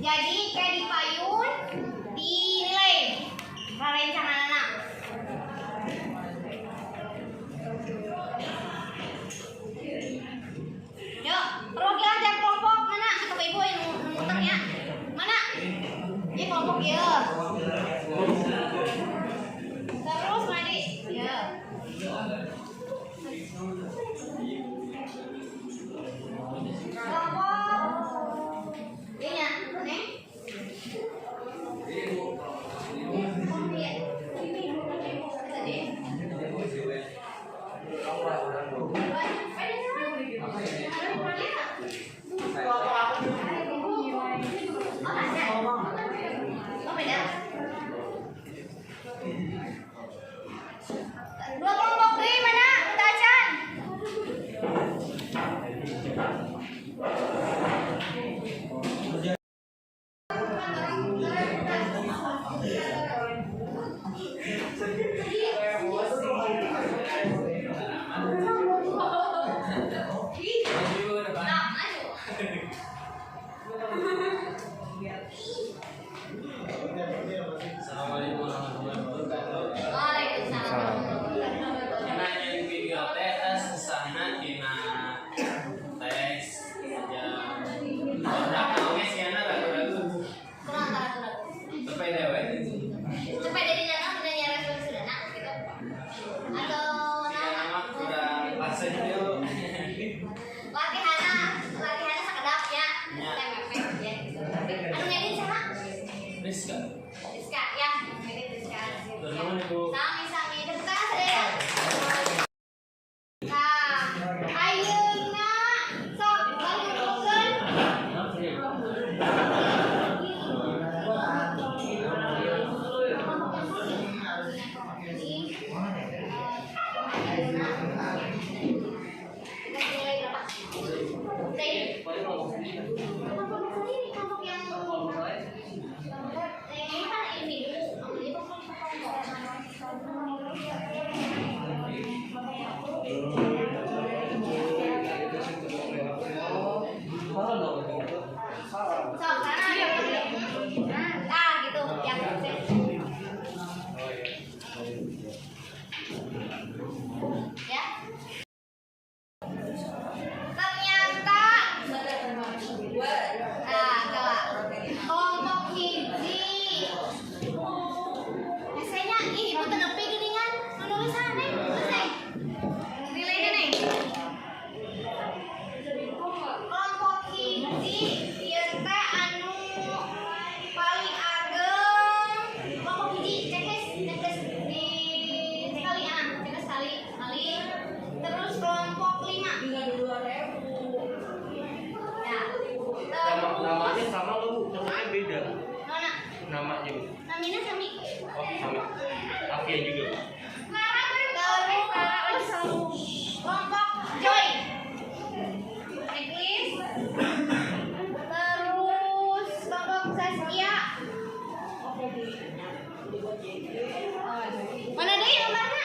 Jadi kayak di payun dinilai rencana. Yuk, perwakilan tiap kelompok mana? Atau ibu yang muter ya? Mana? Ini kelompok ya. Terus mandi. Ya. Kelompok. Ini ya, nih. Tadi. Oh, beda. Dua kelompok deh, mana? Kita acan. Nah, maju. Assalamualaikum warahmatullahi wabarakatuh. Waalaikumsalam. Karena yang video teh susahna tina tes jam produk oge siana ragu-ragu. Kurang ragu-ragu. Sepeda we. Sepeda di dalam udah nyari sudah nak gitu. Atau Siana mah kurang pasnya dulu. Latihanna, latihanna sakedap ya. Ya. TMP ya gitu. Anu ngedit saha? Rizka. Rizka ya, ngedit Rizka. Nuhun, Ibu. Sami-sami tepuk tangan sadaya. Nah, ayeuna sok balik ngumpulkeun. Kita mulai berapa? Udah ini. Kelompok sendiri, kelompok yang ini kan individu, ini kelompok. Sok, sana nah gitu, yang ya. Ternyata nah, coba kelompok hiji. Biasanya ih ibu teu nepi geuningan nu nulisan neng, terus neng. Nilainya neng. Kelompok hiji ieu teh anu paling ageng. Kelompok hiji cekes cekes di sekali ah, cekes sekali sekali. Terus kelompok 5. Ya. Nama, Terus namanya sama nggak Bu? Namanya beda. Nona, Namanya Bu. namina sami. Oh sama. Afia juga Bu. Terus kelompok Joy. Checklist. Terus kelompok Saskia. Mana deui nomorna?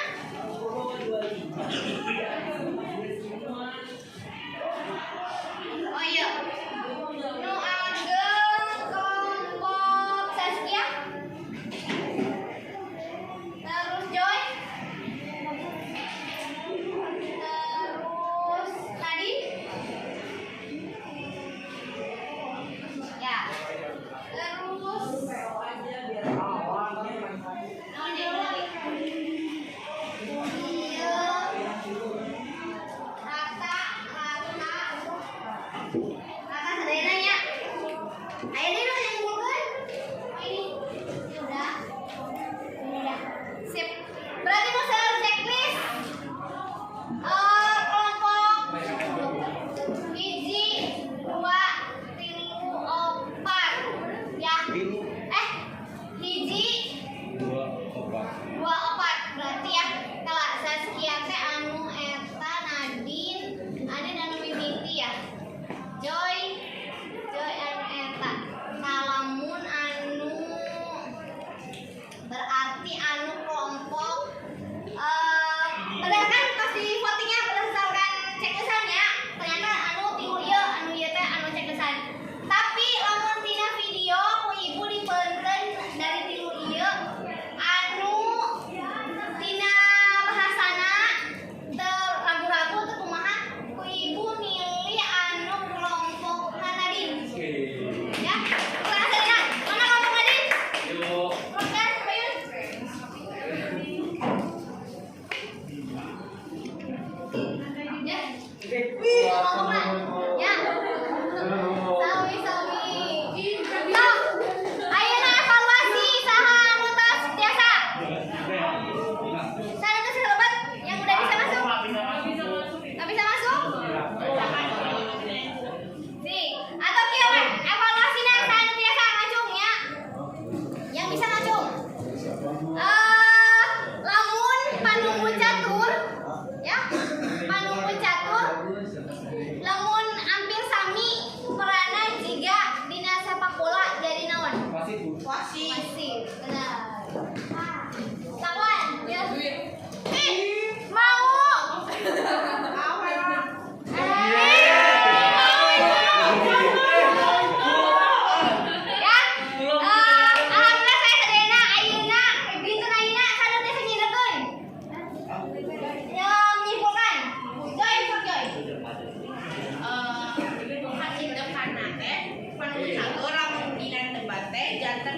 Oh iya. Nu ageng kelompok Saskia. Terus Joy.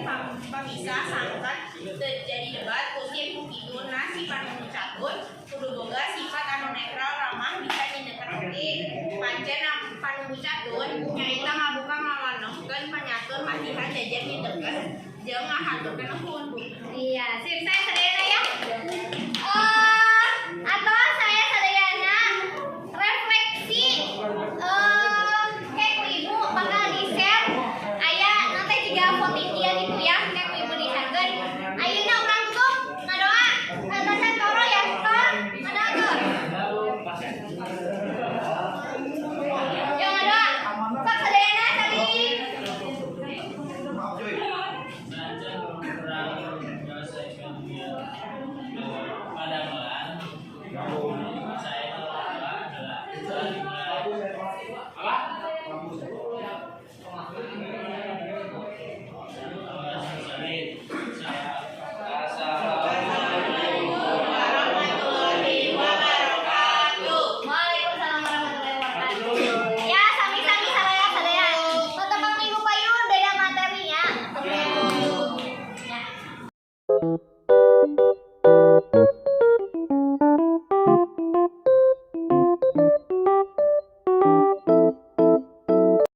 Pamisah sangkan teu jadi debat. Ku sim kituna si panunggu catur kudu boga sifat anu netral, ramah, bisa nyindeken oge. Pancen panunggu catur nyaeta ngabuka, ngawanohkeun, panyatur, masihan jajar, nyindeken jeung ngahaturkeun nuhun. Iya, sip, saya sadayana ya. Atau saya sadayana refleksi kayak ku ibu bakal di-share aya nanti juga voting dia gitu ya, kayak ku ibu di-sharekeun. Ayeuna urang tutup ngadoa. Tacan toro ya, Tor. Ngadoa, Tor. Yo ngadoa. Sok sadayana tadi. Sanajan urang menyelesaikan dia padamelan, saya itu adalah